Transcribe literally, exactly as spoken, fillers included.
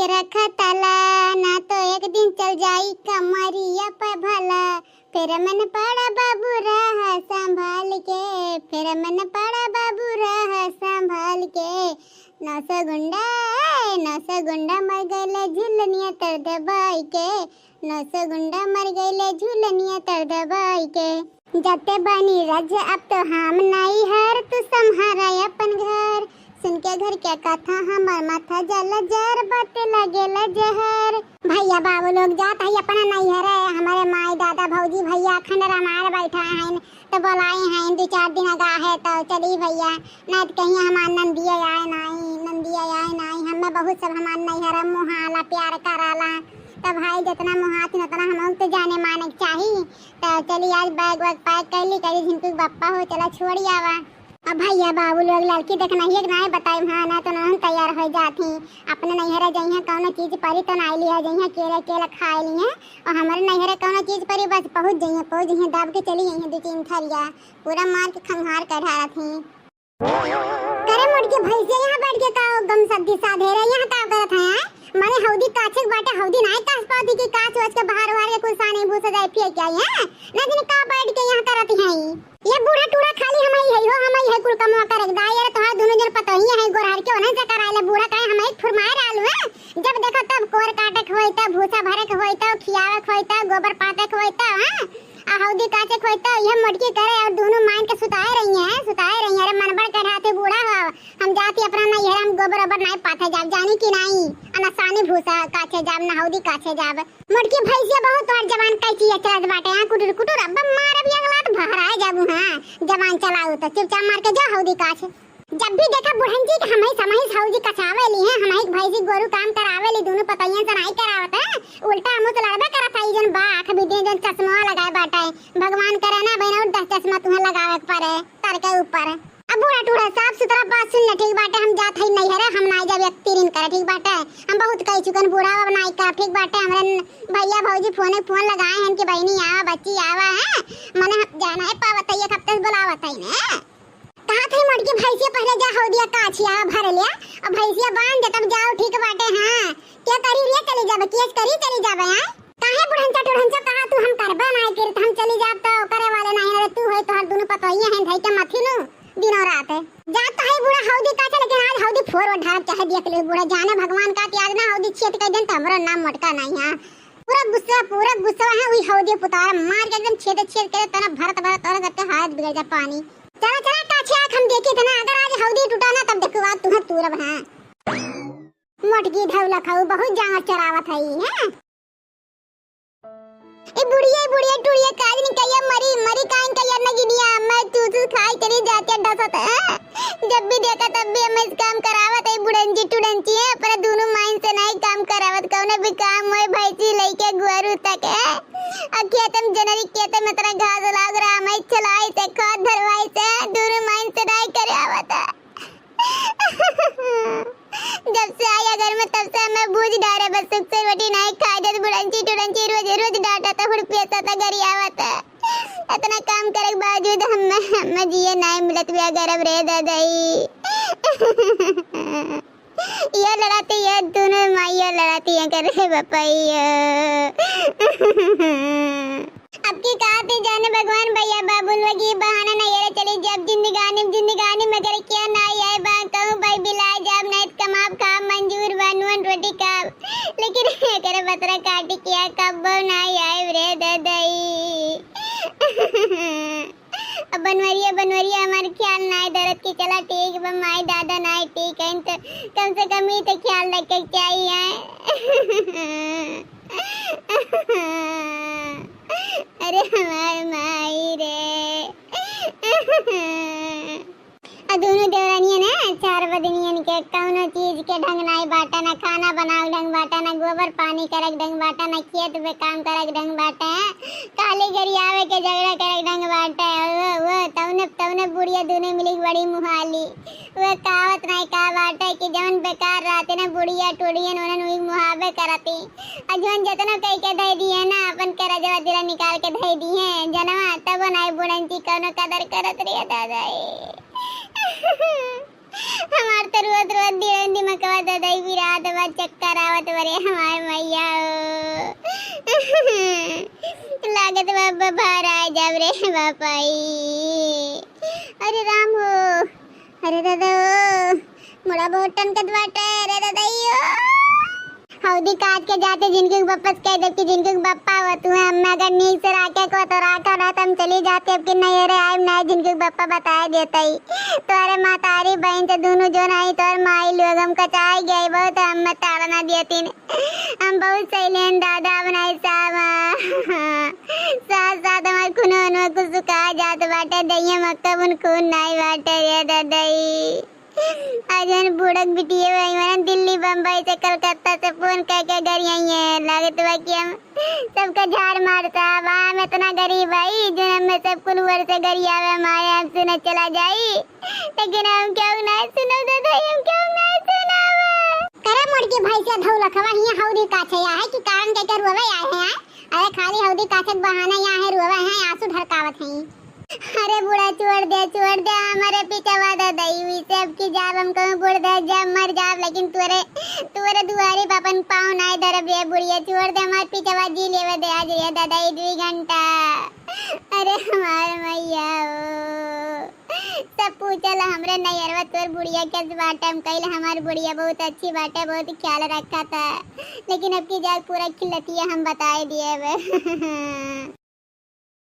रखा ताला, ना तो एक दिन चल जाई कमरिया पे भाला। फेर में न पड़ा बाबू रहा संभाल के, फेर में न पड़ा बाबू रहा संभाल के। नौ सौ गुंडा, नौ सौ गुंडा मर गइले झुलनिया तर दबाई के, नौ सौ गुंडा मर गइले झुलनिया तर दबाई के। जाते बानी राज अब तो हम नैहर, तू सम्हारा अपन घर। सुन के घर के कथा हमार माथा जला जर, बाटे लागेला जहर। भैया बाबू लोग जात है अपना नैहर, हमारे माई दादा भौजी भैया अखंड रामायण बैठा है, तो बोलाई हैं दो चार दिन आगा है तो चली भैया, नहीं तो कहीं हमार नंदिया आए नाई, नंदिया आए नाई, हमें बहुत सब हमार नैहर मुहाला प्यार कराला। तो भाई जितना मुहात उतना हम तो जाने माने के चाही। तो चली आज बैग वैग पैक कर ली, कही झिनकू के बप्पा हो चला छोड़ आवा। अब भैया बाबू लोग लड़की देखना ही एक नाई बताई, हाँ ना तो ना हम तैयार हो जात ही। अपने नैहरा जइहे कौनो चीज परी तो नाई लिया जइहे, केला केला खाए लिए। और हमारे नैहरा कौनो चीज परी बस पहुँच जइहे, पहुँच जइहे, दाब के चली जइहे दो तीन थरिया, पूरा मार के खंगार कर ढारत ही। करे मोटकी भैंसिया यहाँ बैठ के का गम सब्जी साधे रहे, यहाँ का करत है, हैं? माने हौदी काछे के बाटे, हौदी नाय काछ पावती कि काछ वाछ के बाहर वार के कुल सानी भूसा जाए फेंक आई, हैं? ना जाने का बैठ के यहाँ करत है। ये बूढ़ा टूढ़ा खाली हमही है हो, हमही है कुल कमवा करे के दाई, अरे तोहार दोनों जन पतोहिए है, गोरहर के ओनन से कराए ले बूढ़ा काहे हमही फुरमाए रहलू है। जब देखो तब कोर काटे के होई, तब भूसा भरे के होई, तब खियावे के होई, तब गोबर पाते के होई, तब, हैं? आ हौदी काचे खोई तो यह मोटकी करे और दोनों माइन के सुताए रही हैं, सुताए रही हैं। अरे मनबड़ के ढाते बूढ़ा हो, हम जाती अपना नैहर, हम गोबर ओबर नाई पाथे जाब, जानी कि नाई? अना सानी भूसा काचे जाब, ना हौदी काचे जाब। मोटकी भैंसिया बहुत तोहर जबान कैची है चलत बाटे, हाँ कुटुर कुटुर, अब मारब एक लात भहराए जाबू, हाँ जबान चलाऊ तो चुपचाप मार के जा हौदी काचे। जब भी देखा बुढ़न जी के हमही समही सौजी कसावे ली हैं, हमही भैंसी गोरू काम करावे ली, दोनों पतोहियन से नाई करावत है, उल्टा हमू से लड़बे करत है। ई जन बा आँख भी दे जन चश्मा लगाए बाटे, भगवान करे ना बहन और दस चश्मा तुम्हें लगावे के पड़े सर के ऊपर। अब बूढ़ा टूढ़ा साफ सुथरा बात सुन ले, ठीक बाटे, हम जात हई नैहरे, हम नाई जब एक तीन करे, ठीक बाटे, हम बहुत कह चुकन बूढ़ा अब नाई का, ठीक बाटे, हमरे न-, भैया भौजी फोने फोन लगाए हैं कि बहनी आवा, बच्ची आवा है, मने हम जाना है पावत है, एक हफ्ते से बुलावत है ने। कहा थे मोटकी भैंसिया पहले जा हौदिया काछिया भर लिया, अब भैंसिया बांध दे तब जाओ, ठीक बाटे। हाँ, क्या करी रे, चली जाबे, केस करी चली जाबे, हाँ? काहे बुढ़ंचा टुढ़ंचा कहा तू हम करबे ना करी, तो हम चली जाब तो करे वाले नहीं रे, तू होई तोहर दोनों पतोहिया हैं धई के मथी नु दिनों रात। जा तो है बूढ़ा हौदी काछे, लेकिन आज हौदी फोर और ढारब चाहे देख ले बूढ़ा, जाने भगवान का कि आज ना हौदी छेद कर देन तो हमरो नाम मोटका नहीं है। पूरा गुस्सा, पूरा गुस्सा है, वही हौदी पुतारा मार के एकदम छेद छेद करे, तना भरत भरत और करके हालत बिगड़ जा पानी। चला, चला, काछे आँख हम देखी थे ना, अगर आज हौदी टूटा ना, तब देखो आज तुम्हें तूरब है। मोटकी धौला खाऊ, बहुत जांगर चरावत है, हैं? ए बुढ़िया, ए बुढ़िया, टुढ़िया, काज नहीं कहिया, मरी, मरी काइन कहिया नगिनिया, मैं तू तू खाई चली जाते डसत है। जब भी देखा तब भी हमें काम करावत है, बुढ़ंची टुढ़ंची है, पर दोनों माइन से नहीं काम करावत, कौनो भी काम होए, भैंसी लेके गुआरू तक है। आ खेत में जनरी खेत में इतना घास लाग रहा, मैं चलाई से, खाद धरवाई से, दोनों माइन से नहीं करे आवत है। जब से आई अगर मैं तब से मैं बूझ डारे, बस सुख से रोटी नहीं खाए, जब बुढ़ंची टुढ़ंची रोज, रोज डांटा था, हुड़पिया था, गरियावा था। इतना काम करे के बावजूद हम, हमें जिए नहीं मिलत भी अगर अब रे दादाई। ये लड़ाती है दोनों माइया लड़ाती है करे बपैया। अब की कहा थे जाने भगवान भैया बाबुल वगी बहाना नहीं है चली जब जिंदगानी, जिंदगानी में अगर क्या ना आए बा कहूँ भाई बिलाए जाब नहीं तो कमाब खाब मंजूर बा नून रोटी खाब। लेकिन अगर बतरा काटी किया कब ना आए रे दादाई। अब बनवरिया, बनवरिया हमार ख्याल नाय धरत कि चला ठीक बा, माई दादा नाय ठीक है, तो कम से कम ई तो ख्याल रखे के चाहिए। अरे हमार माई रे। आ दोनों देवरानिया ना चार बदनियन के कौनो चीज के ढंग नाय बाटे, ना खाना बनावे ढंग बाटे, ना गोबर पानी करे ढंग बाटे, ना खेत में काम करे ढंग बाटे। खाली गरियावे के झगड़ा करे ढंग बाटे। वो, वो, तउने, तउने बुढ़िया दुने मिली बड़ी मुहाली। वो कहावत नहीं का बाटे कि जवन बेकार रहते ना बुढ़िया टुढ़ियन उन्हन उही मुहाबे करती। और जवन जतनो कह के धई दिए ना अपन करजवा दिला निकाल के धई दिए जनवा तब नहीं बुढ़न की कौनो कदर करत रही दादा। हमार तो रोत रोत दिल दिमकवा दादा बिरा तो बा चक्कर आवत बा रे हमार मैया ओ। लागत बा, बा बाहर आ जाब रे बापाई। अरे राम हो, अरे दादा ओ, मुड़ा बहुत टनकत बाटे, अरे दादा ई ओ। हौदी काट के जाते जिनके बप्पा से कह देब कि जिनके बप्पा हो तू, हमें अगर नीक से राखे को तो राखा, ना तो हम चली जाते, अब कि नहीं रे आइब ना, जिनके बप्पा बताए देते ही। तोरे मातारी बहन से दोनों जो नहीं, तोर माई लोग हम कचाई गए बहुत, हम ताड़ना दिए तीन। हम बहुत सही लेन दादा बनाए साहब। साथ साथ हमार खूनो उनो कुछ सुखा जात बाटे, दहिया मक्का बुन खून नाई बाटे रे ददई। आज हम बूढ़क बिटिए भाई मरन दिल्ली बम्बई से कलकत्ता से फोन करके गरियाई है। लागत बा कि हम सबका झाड़ मार साहब। हम इतना गरीब भाई जो हमें सब कुल वर से गरियावे हमारे हमसे न चला जाई। लेकिन हम क्यों नहीं सुनो दादा, हम क्यों नहीं सुनावे? करे मुड़ के भैंसिया धौलखवा हियां हौदी काछे आए कि कारण के के रोवे आए हैं, आए? अरे खाली हौदी काछे के बहाना यहाँ है, रोवे हैं, आंसू ढरकावत हैं। अरे बूढ़ा छोड़ दे, छोड़ दे हमारे पिछवा दादा, ई सब की जाब हम कहूँ बूढ़ दे जब मर जाब, लेकिन तोरे, तोरे दुआरी पे अपन पाँव नाय धरब रे बुढ़िया, छोड़ दे हमारे पिछवा जी लेवे दे आज रे दादा ई दुई घंटा। अरे हमार मैया ओ। सब पूछल हमरे नैहरवा तोर बुढ़िया कैसे बाटे, हम कहिल हमार बुढ़िया बहुत अच्छी बाटे, बहुत ख्याल रखा था, लेकिन अब की जाए पूरा खिलतिया हम बताए दिए अब।